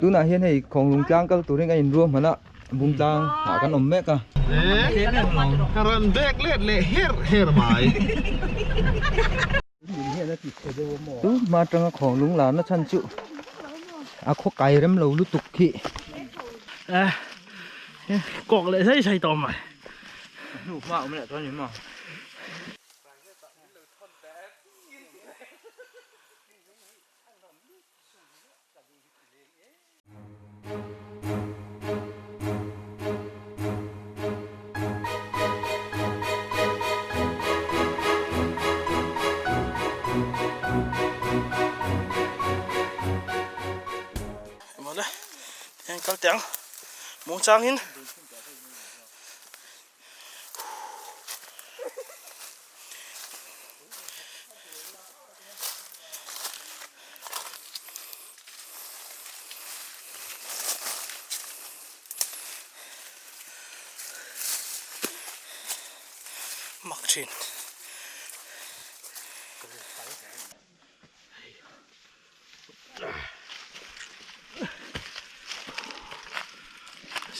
Tunah hian hei Khawnglung tlang kal turin ka inruahman a, Bung tlang ah kan awm mek a. Ka rawn bek let leh her her mai. Chu hma atanga Khawnglung larna chhan chu a khaw kai rem lo lutuk khi. Kawk leh zai zai tawh mai. Hnu hma awm leh chuan ni maw. Mawle heng kal teh ang muangchangin. Mak thin.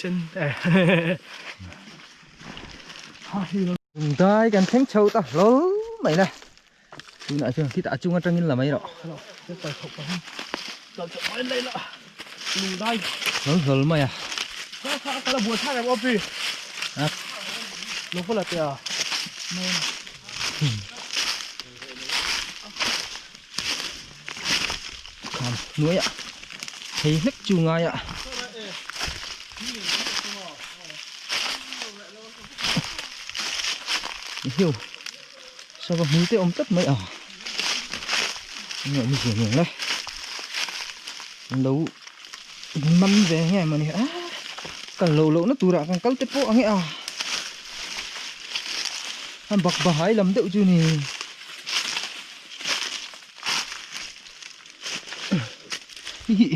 Sen Dai kan thleng chho ta hlawl mai le. Tunah chuan khitah a chung atangin la mai rawh. Hlawl hlawl mai a. Kham hnuaiah thei hlek chu ngai a. Hiu sava hmui te awm tlat mai a. Enge awm zia nen le. An lo man ve nge mawni a kal loh lohna turah kan kal te pawh ang e a. A bak bahai lam deuh chu ni. Hi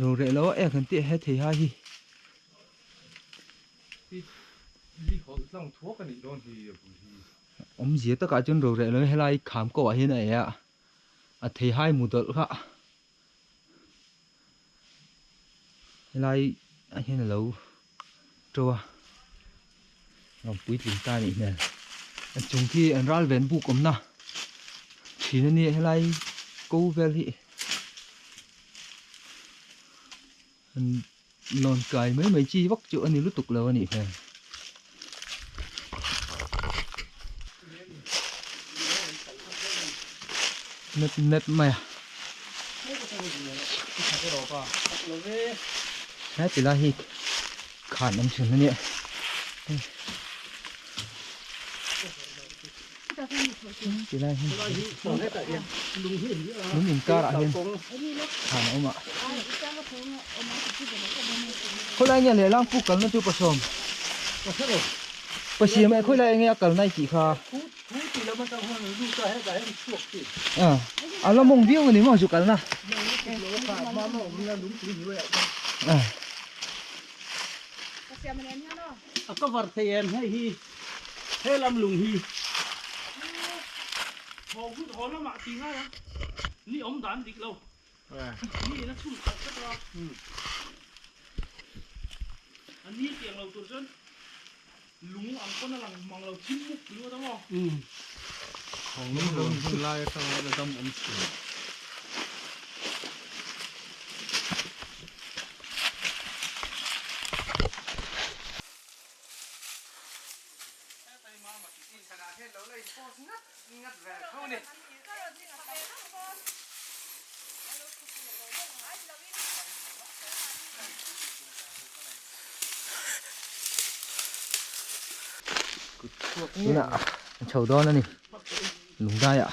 ro reh lo a ek an tih he thei hai hi. Awmzia takah chuan ro reh lo helai kham ko ah hian a e a, a thei hai mu dawlh kha helai ah hian alo to a rawn puitling ta anih hmel a chung khi an ral ven buk awmna thin ania helai ko vel hi an lawn kai mai mai chi vak chu a ni lutuk lo anih hmel. Map map mai a. He ti lai hi khan awm chhun ania. Ti lai hi lung inkar ah hian khan a awm a. Khawilai nge lehlang puk kalna chu pasawm. Pasiam eh khawilai enge a kalna i tih kha. A la mawng viau a ni maw chu kalna. A cover thei em hei hi he lam lung hi. Haw hun haw lamah ti ngai a ni awm dan dik lo ni in a chhun khalh tlat a a ni tiang lo tur chuan lung ang pawn a lang mang lo thim muk ringawt a maw. Lung lung hun lai atanga la dam awm thin. Tunah an chho dawn a ni lungdaiah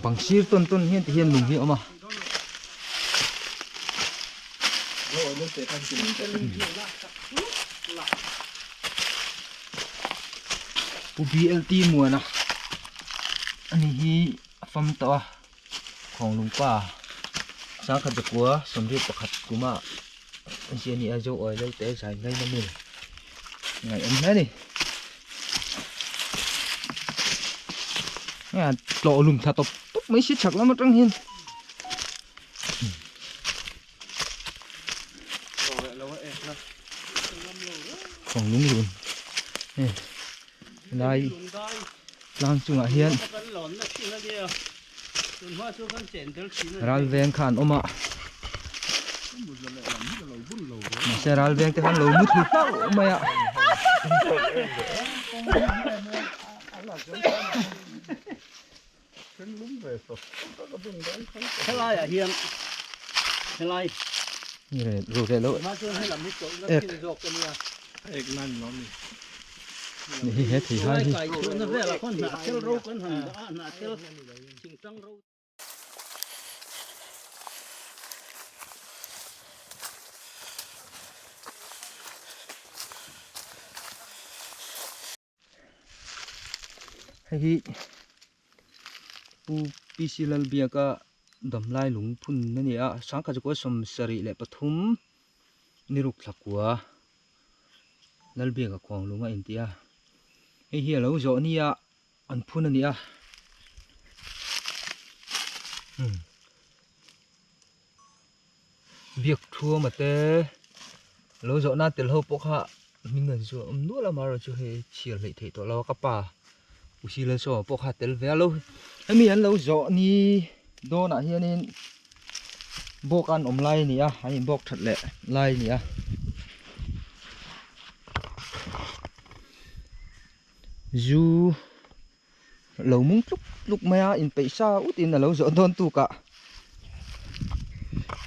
bang sir tawn tawn hian ti hian lung hi a awm a. Pu BLT Muana ani hi a fam tawh a Khawnglung pa Sangkhat zakua 81 kuma an si a ni a Zo Awi Lal te zai ngaina mi ngaih awm hle a ni. Tlawh lum thla tawp tawp mai si chhak lam atang hian. Khawnglung lun hei lai tlang chungah hian ral veng kha an awm a mahse ral veng te khan lo mu thlu hlauh mai a. Helaiah hian helai Ek Ni hi he thei hai hi. Hei hi Pu PC Lalbiaka damlai lungphun a ni a, sangkhat chu 73 ni ruk thla kua Lalbiaka khuang lung a inti a, hei hi a lo zawh nia an phun a ni a. Biak thuama te lo zawhna tel ho pawh kha hming an zuah awm nual a amaherawhchu hei chhiar hleih theih tawh lo a ka pa U Silalsawma pawh kha a tel ve a lo hemi an lo zawh ni dawnah hianin bawk an awm lai a ni a an inbawk that leh lai a ni a. Zu lo mung tluk tluk mai a inpeih sa ut in a lo zawh dawn tuk ah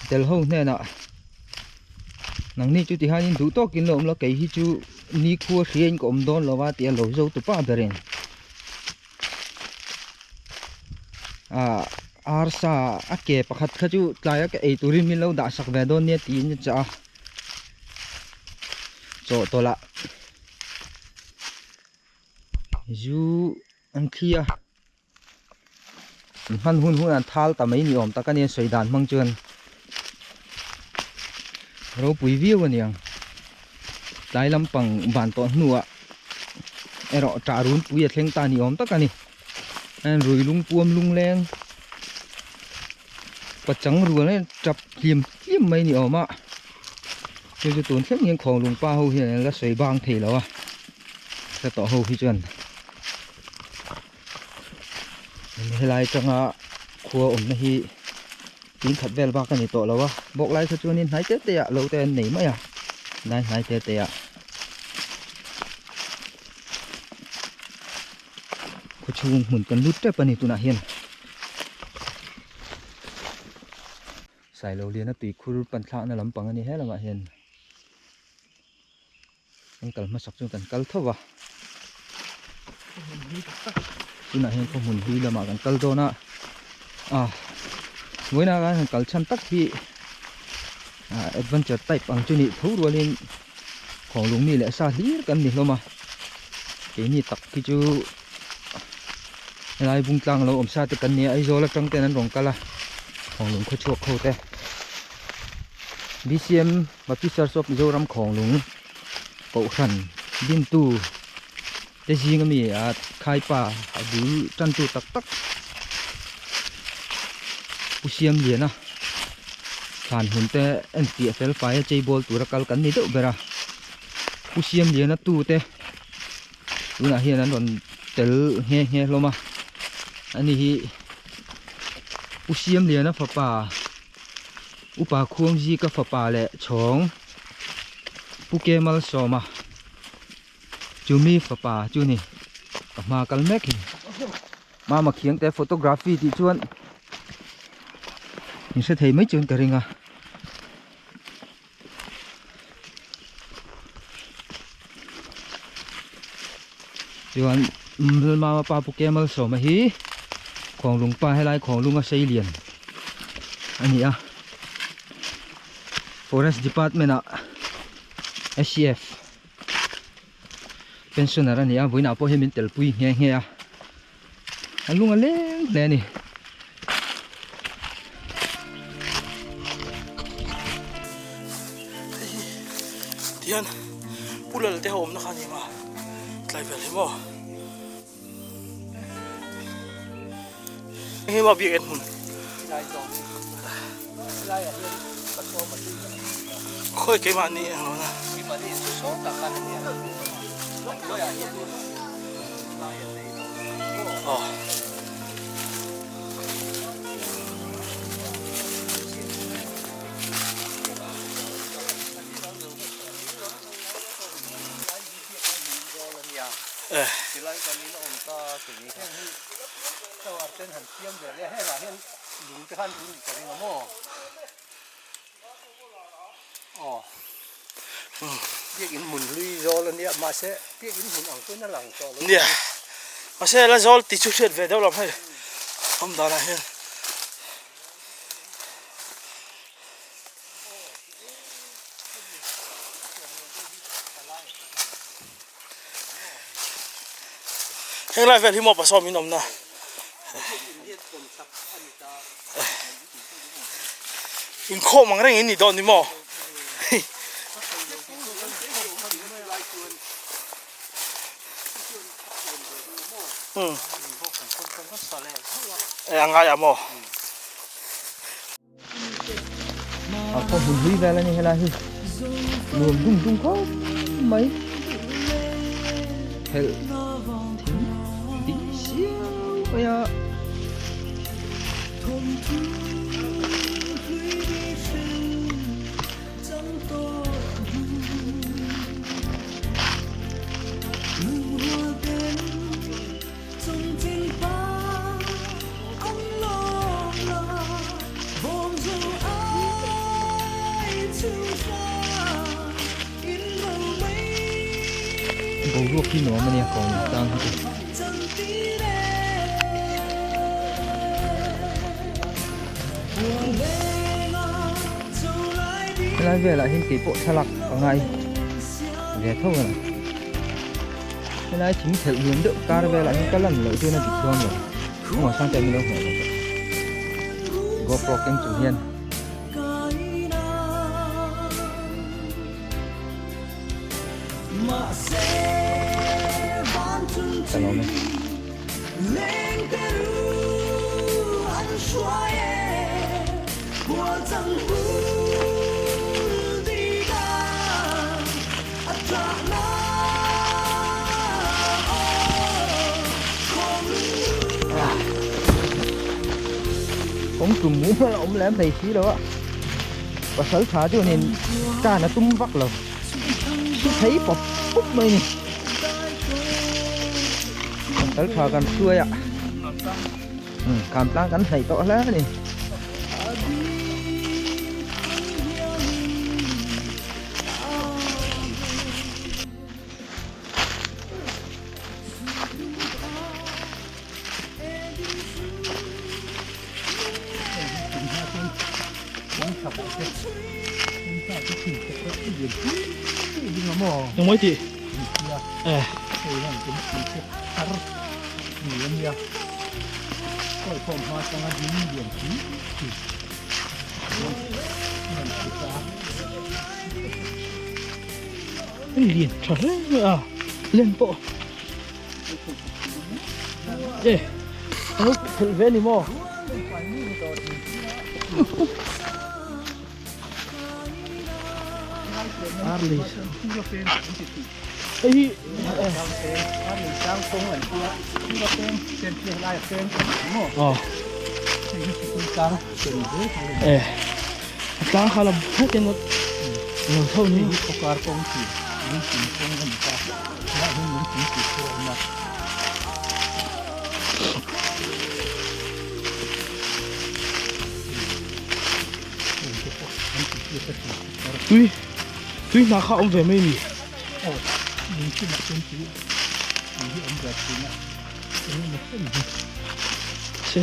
tel ho hnenah nangni chu tihianin duh tawkin lo awm lo kei hi chu nikhua hriain ka awm dawn lo a tih a lo zo tu pa berin ah arsa a ke pakhat kha chu tlai a ka ei turin min lo dah sak ve dawn nia tiin a chah a chawhtawlh ah. Zu an thli a an hman hun hun an thal ta mai ni awm tak a ni a sawi dan hmang chuan ropui viau a niang tlai lampang van tawh hnuah erawh tah runpui a thleng ta ni awm tak a ni an rui lung puam lung leng pachang rual hian tap hlim hlim mai ni awm a chu chu tun thleng hian khawnglung pa ho hian an la sawi bang thei lo a. Hre tawh ho hi chuan helai atanga khua awmna hi tun khat vel bak a ni tawh lo a bawk lai kha chuanin hnai te te ah lo te an nei mai a hnai hnai te te ah khaw chhung hmun kan lut tep a ni tunah hian Sailoliana tuikhur panthlakna lampang a ni he lamah hian. Kan kal hmasak chuan kan kal tho va tunah hian khaw hmun hlui lamah kan kal dawn a a vawiinah khan han kal chhan tak hi ah adventure type ang chu nih tho rualin khawnglung mi leh sa hlir kan ni hlawm a keini tak hi chu helai bung tlang lo awm sa te kan ni a Aizawl atang ten an rawn kal a khawnglung khaw chhuak ho te B_C_M. Baptist Church of Mizoram Khawnglung Kohhran dintu te zing ami a khaipa a bul tantu tak tak Pu Siamliana thlan hun te en piah fel fai a cheibawl tura kal kan ni deuh ber a Pu Siamliana tu te tunah hian an rawn tel nghe nghe hlawm a ani hi Pu Siamliana fapa. Upa Khuangzika fapa leh chhawng Pu Kemal Sawma chumi fapa chu ni ka hma kal mek hi. Mama Khiangte photography tih chuan in hre thei mai chuan ka ring a. Chuan Mama pa Pu Kemal Sawma hi Khawnglung pa helai Khawnglunga sei lian a ni a Forest Department ah SCF pensioner a ni a vawiinah pawh hian min telpui nghe nghe a a lung a leng hle a ni. Tihian Pu Lal te ho awmna kha a ni maw tlai vel hi maw hei maw biak en hmun. Khawi keimahni ang lo na. Aw. Nia mahse la zawl tih chu hriat ve deuh lo hei awm danah hian. Heng lai vel hi maw pasawm in awmna inkhawm ang reng in ni dawn ni maw a ngai ah maw. A khaw hmun hlui vel a ni helai hi nuam dung dung khawp mai phelh thing ding siau mai a. Boruak hi nuam a nia kawng tlang hi chu. Helai velah hian keipawh thlalak a ngai ve tho a ni. Helai thing thelh nuam deuh kar velah hian ka lan loh chuan a dik dawn lo. Kawngah sang te min lo hmuh lo tawh. GoPro keng chung hian. Ka lawm e. Kawng tum mumal a awm lem thei si lo a, pasal tha chuanin tan a tum vak lo, su thei pawp pawp mai a ni. Pasal tha kan hruai a, kham tlang kan hnaih tawh hle a ni. Engmai tih eh Lian tha hle mai a len pawh e a lo phelh ve a ni maw Arlei hei hi e a tlang kha lam vek in lo tho ni tui tui hna kha awm ve mai ni se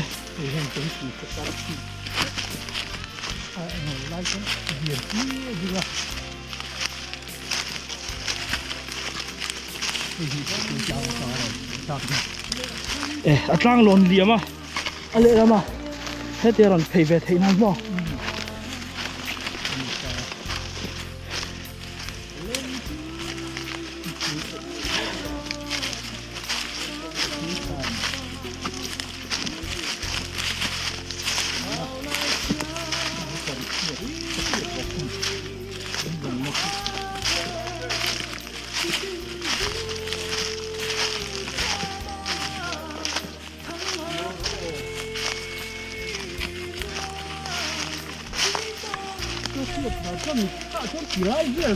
E a tlang lawn liam a a lehlam a hetia rawn phei ve theih nan maw. na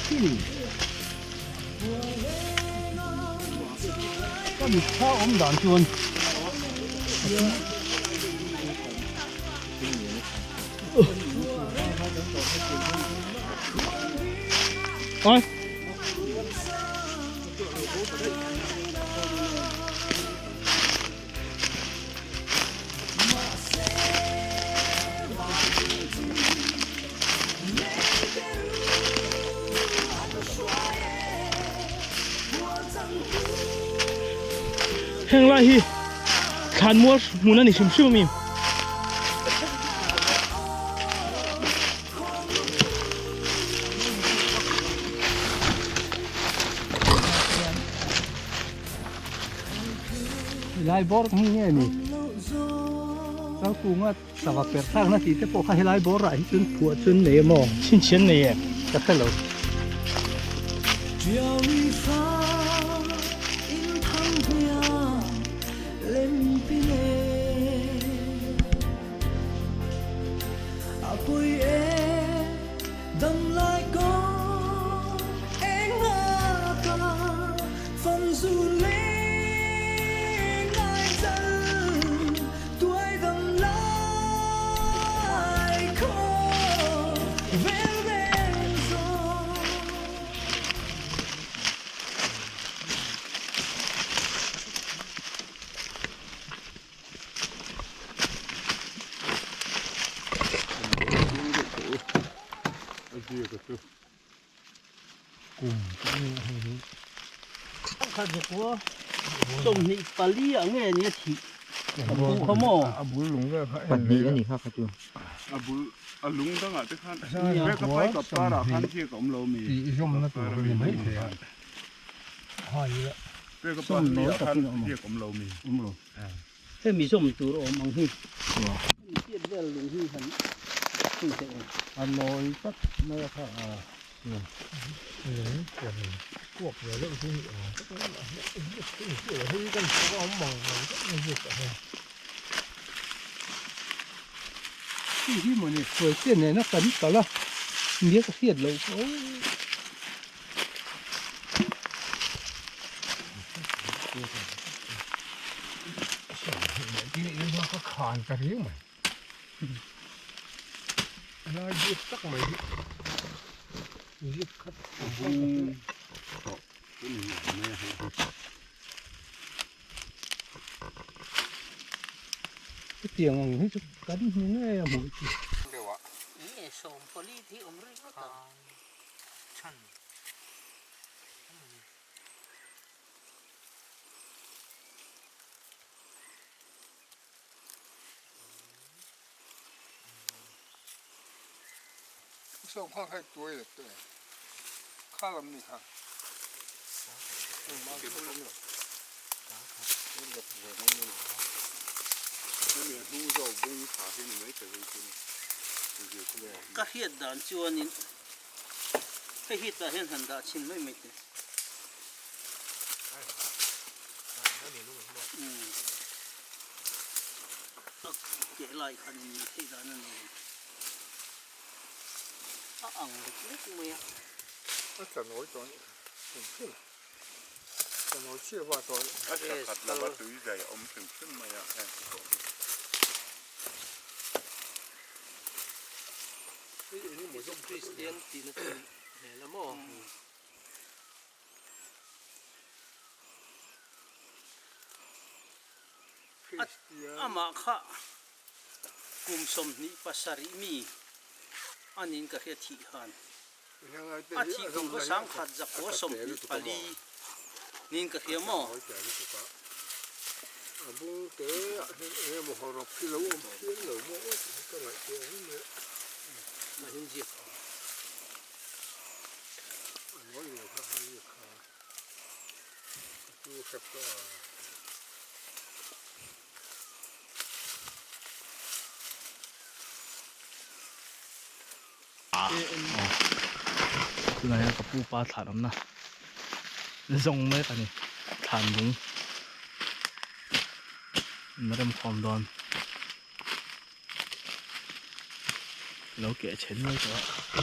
khi. Ka mitthla awm dan chuan Oi. Heng lai hi thlan mual hmun a ni hrim hrim a mi. Helai bawr hi nge ni Changkunga sava per thlakna tih te pawh kha helai bawrah hi chuan phuah chuan nei a maw? Chhinchhian nei em? Ka hre lo. Pahnih a ni kha kha chu. Hemi zawm tur awm ang hi hemi chiat vel lung hi han chhun theih ang. A nawi tak mai a kha a kuak ve deuh chu ni awm tak mai a hei kan thawk a awm mang ang tak mai hi ka hria. Hei hi mawni hruai te nena kan kal a nia ka hriat loh pawh. Ka khan ka ring mai lai bik tak mai hi zip khat hetiang ang hi chu kan hmu ngei a hmuh chu. Ka hriat dan chuanin Hei hi tah hian han dah chhin mai mai teh. A keh lai khan in theih dan a nei. A ang lek lek mai a. A tla nawi tawh a nih hrim hrim. Tla nawi chiah va tawh a nih. A tla khat lova tui zai a awm hrim hrim mai a heng te pawh hi. Kristian tihna chu nih hmel a maw? Amah kha kum 27 mi a niin ka hria thih khan a thih kum kha 1924 niin ka hria maw? Tunah hian ka pu pa thlan awmna zawng mek a ni thlan lung an remkhawm dawn lo keh chhe nual tawh a.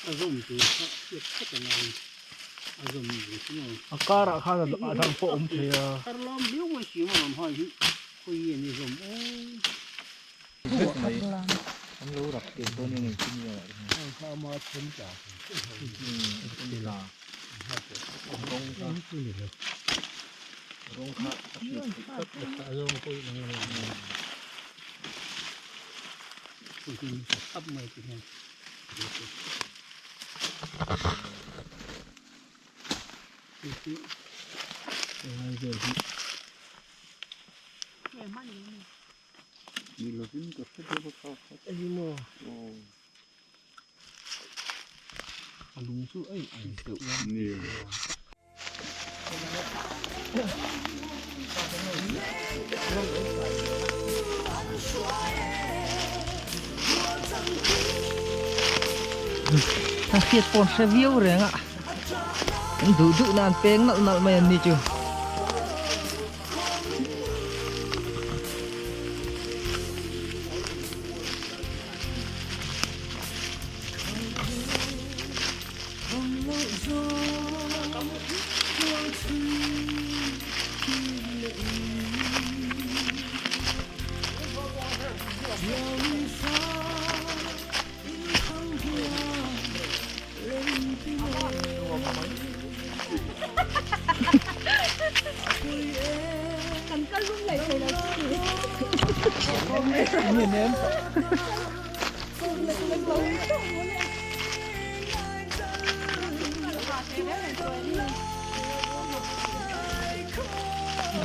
A zawm tur kha hriat khat a ngai a zawm ang chu maw. A karah khan a dang pawh a awm thei a. Thar lam viau mai si maw lam hai hi khawi nge ni zawm aw. Vek mai an lo rak tir dawn eng engtin nge ah hian. Ang kha ama then tla tla rawng kha rawng kha a hriat theih tlat a zawng pawh in ang lo thap mai ti hian helai vel hi Ni lovin ka hre deuh a kha kha. Engemaw? Aw. A lung chu a in ang deuh a. Ni. A hriat pawn hre viau reng a an duh duh na an peng nalh nalh mai an ni chu.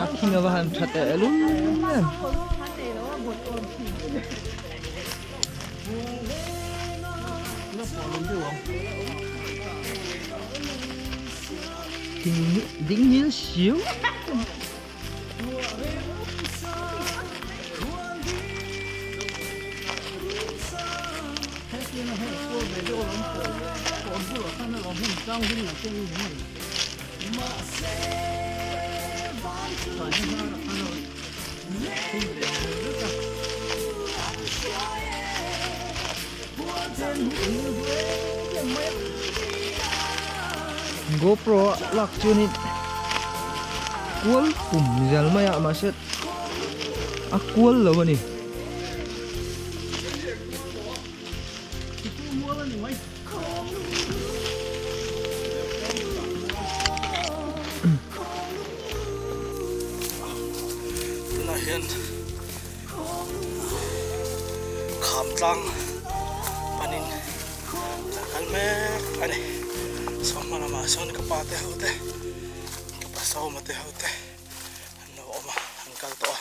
A thing a va han tha teh lum em. Ding ding ngil siu. GoPro a lak chuanin kual pum zel mai a mahse a kual lo a ni. Tunah hian kham tlang panin kan kal mek a ni saw hma lamah sawn ka pa te ho te ka pa sawma te ho te an lo awm a an kal tawh a.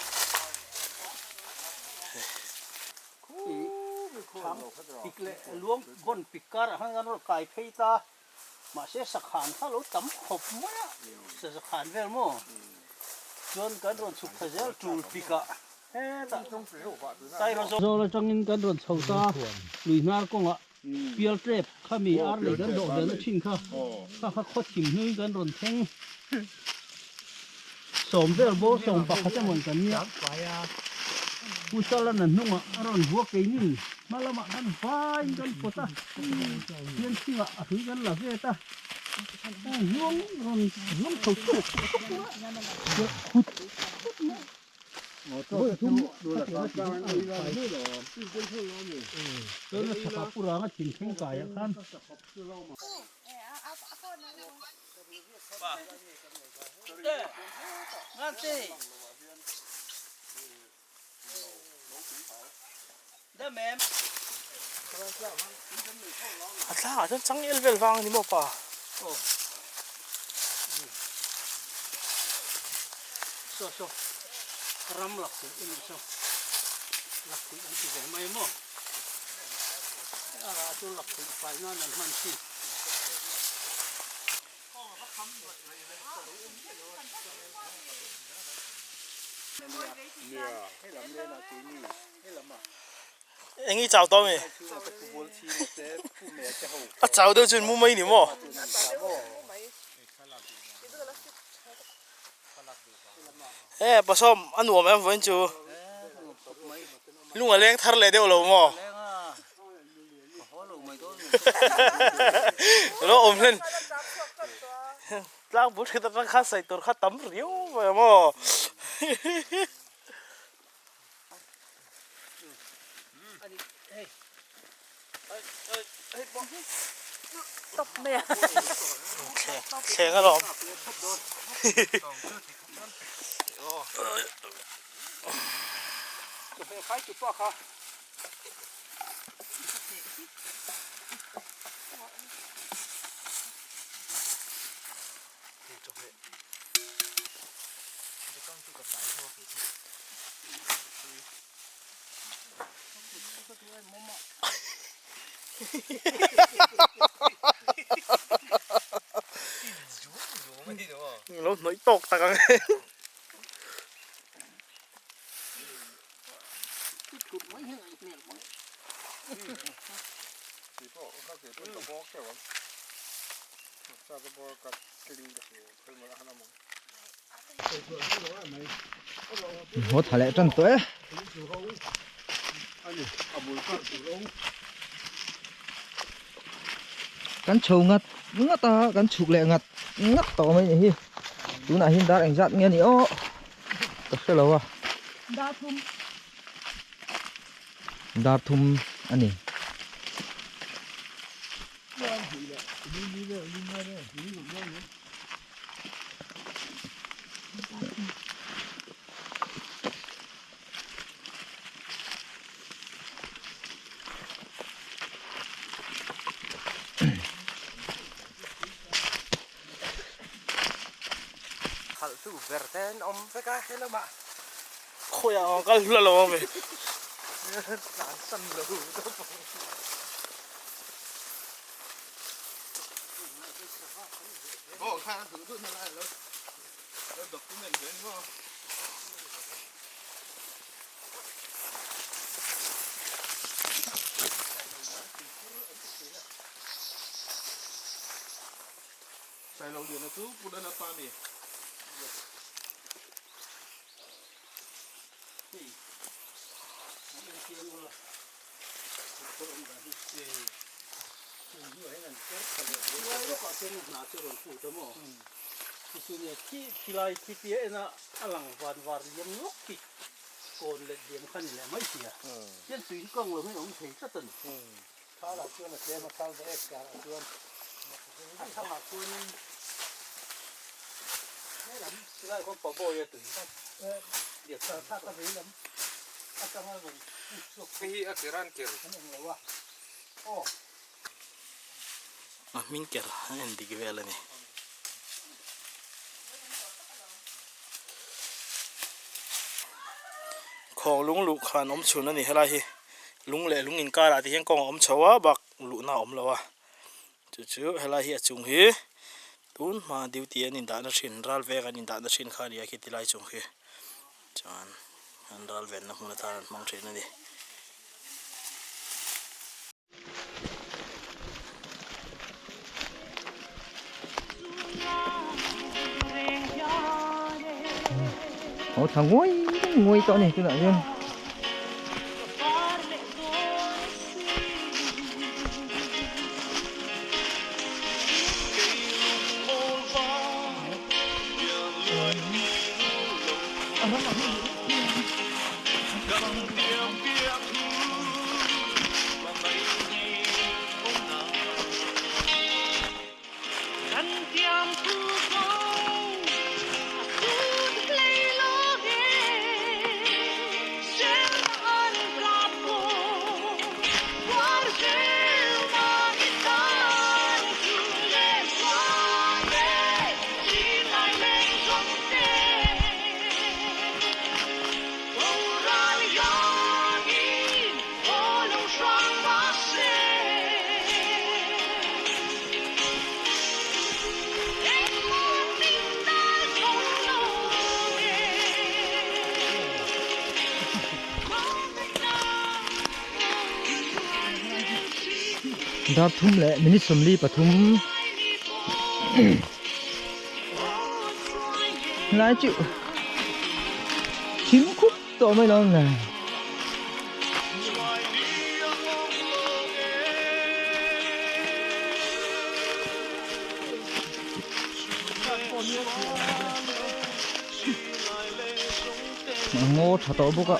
Pik leh luang vawn pik karah khan kan rawn kai phei ta mahse sakhan kha lo tam khawp mai a sakhan vel maw chuan kan rawn chhuk thla zel tul pik ah hetah Tairawzawl atangin kan rawn chho ta lui hnar kawngah pial tep khami ar lei kan dawh velna thin kha kha kha khaw thim hnuiin kan rawn thleng sawm vel bawr sawm pakhat emaw kan nia Pu Salana hnungah a rawn vuak keini hma lamah kan vaiin kan pawt a thian thingah a hrui kan la vet a hnuang rawn hnuang chho chuk chuk mai a khut khut mai. Chuan a chhakah pu ranga thing thleng kaiah khan. A thlangah chuan changel vel vang a ni maw pa? Saw saw ram lakhuih a nih saw lakhuih an ti ve mai maw a rah chu lakhuih fai nan an hman thin. Eng i chau tawh mi? A chau deuh chuan mu mai ni maw? E pasawm a nuam em vawiin chu lung a leng thar leh deuh lo maw? Lo awm hlen tlang bul hret atang khan sawi tur kha tam riau mai a maw? Thleng alawm. Lo hnawih tawk tak ang e. Haw tha leh tan tawh e. Kan chho ngat ngat a kan chhuk leh ngat ngat tawh mai ni hi. Tunah hian dar engzat nge ni aw ka hre lo a. Dar thum. Dar thum a ni. Khalhtu ber te an awm vek a helamah. Khawiah ang kal hla lo ang ve. Tlan san lo tawp ang. Khilai khi tia ena a lang van var liam lawk khi kawn let liam kha ni leh mai sia hian tui hi kawng lo hian a awm thei tlat a ni. Thal ah chuan a tlem a thal ve ek kar ah chuan a thlang ah chuanin helam khilai khawn pabawi a tui liam thlak a vei lam atanga rawn put chhuak Hei hi a ker a an ker. An eng lo a aw. A hming ker a en dik vel a ni. Khawng lung luh khan awm chhun a ni helai hi lung leh lung inkarah te hian kawng a awm chho a bak luhna a awm lo a chu chu helai hi a chung hi tun hma duty an indahna thin ral veng an indahna thin kha a ni a khi tilai chung khi chuan an ral venna hmun atan an hmang thin a ni. Ồ thằng nguôi nguôi to này tôi lại luôn. Dar thum leh minute 43 lai chu thim khup tawh mai lo le. Ngaw tha tawh bawk a.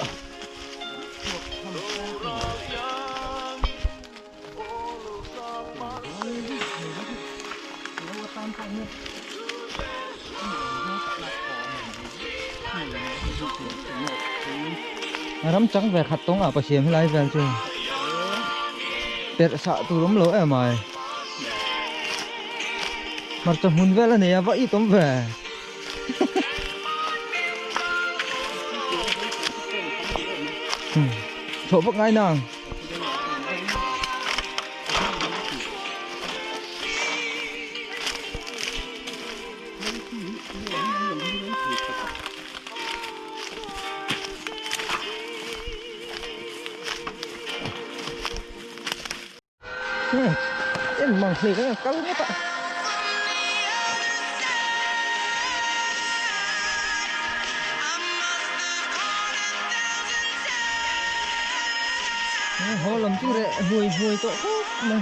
Ram chang ve khat tawng ah Pathian helai vel chu perh sah tur awm lo em ai. Hmarcha hmun vel a nei a va it awm ve. Chhoh vak ngai nang. En mang hlei kan kal ngawt a. Haw lam chu reh huai huai tawh khawp mai.